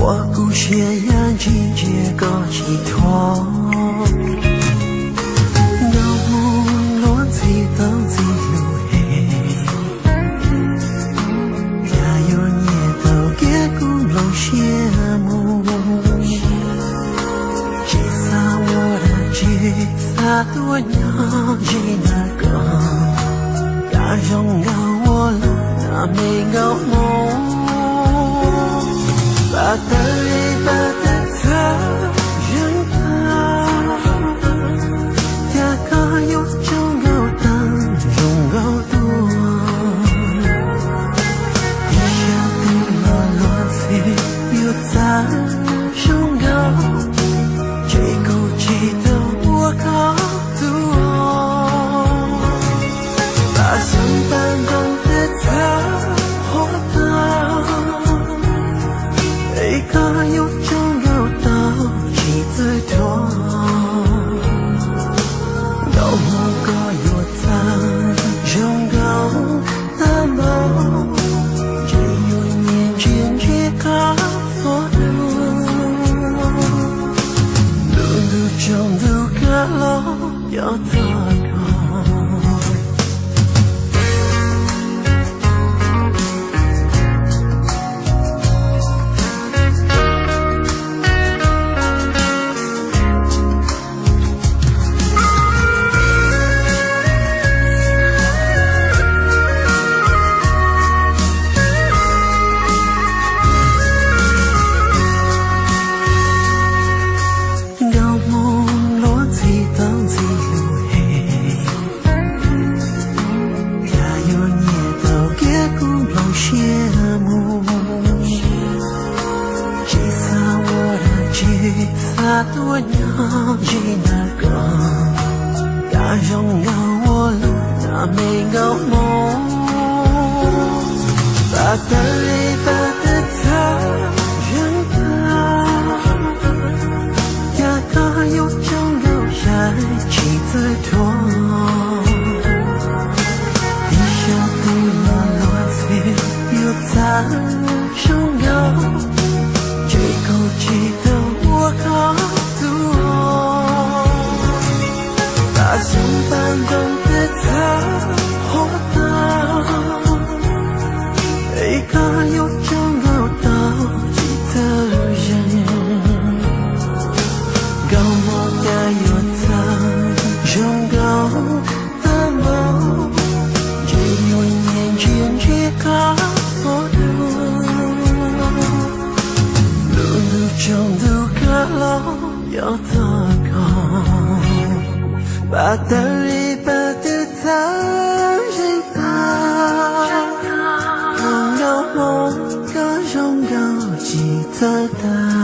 Ua kuv siab yam ntsis ntsia koj tsis thuam, nkauj Hmoob luag ntxhi tau ntxhi lus hem, cas yuav nyiam tau kiag kuv nplooj siab mus. Tsis xav ua dab tsi, xav tuaj nyob ze ntawm koj, cas zoo nkauj ua luaj na me nkauj Hmoob. Pab tawg li pab twb txhawj zeeg tag, cas koj yuav tsaug nkauj tag zoo nkauj tuaj. Ib siab twb los luag ntxhi yuav txawj zoo nkauj, ces kuv tsis tau ua koj tus. Pab xeeb pab ntoo twb txhawj qhuav tag, es koj yuav tsaug nkauj tau tsis txawj thuam. Nkauj Hmoob koj yuav txawj zoo nkauj tag npaum, ces yuav nyiam ntsia ntsia koj txhua hnub. Lub ntuj tsaus ntuj kav los coj txog koj. Nkauj Hmoob luag ntxhi tau ntxhi lus hem, cas yuav nyiam tau kiag kuv nplooj siab mus. Tsis xav ua dab tsi, xav tuaj nyob ze ntawm koj, cas zoo nkauj ua luaj na me nkauj Hmoob. Pab tawg li pab twb txhawj zeeg tag, cas koj yuav tsaug nkauj sai tsis txawj thuam. Ib siab twb los luag ntxhi yuav txawj zoo nkauj, ces kuv tsis tau ua koj tus. Pab xeeb pab ntoo twb txhawj qhuav tag, es koj yuav tsaug nkauj tau tsis txawj zeeg. Nkauj Hmoob cas yuav txawj zoo nkauj tag npaum, ces yuav nyiam ntsia ntsia koj txhua hnub. Lub ntuj tsaus ntuj kav los coj txog koj, pab tawg li pab twb txhawj zeeg tag. Nkauj Hmoob koj zoo nkauj tsis txawj tag.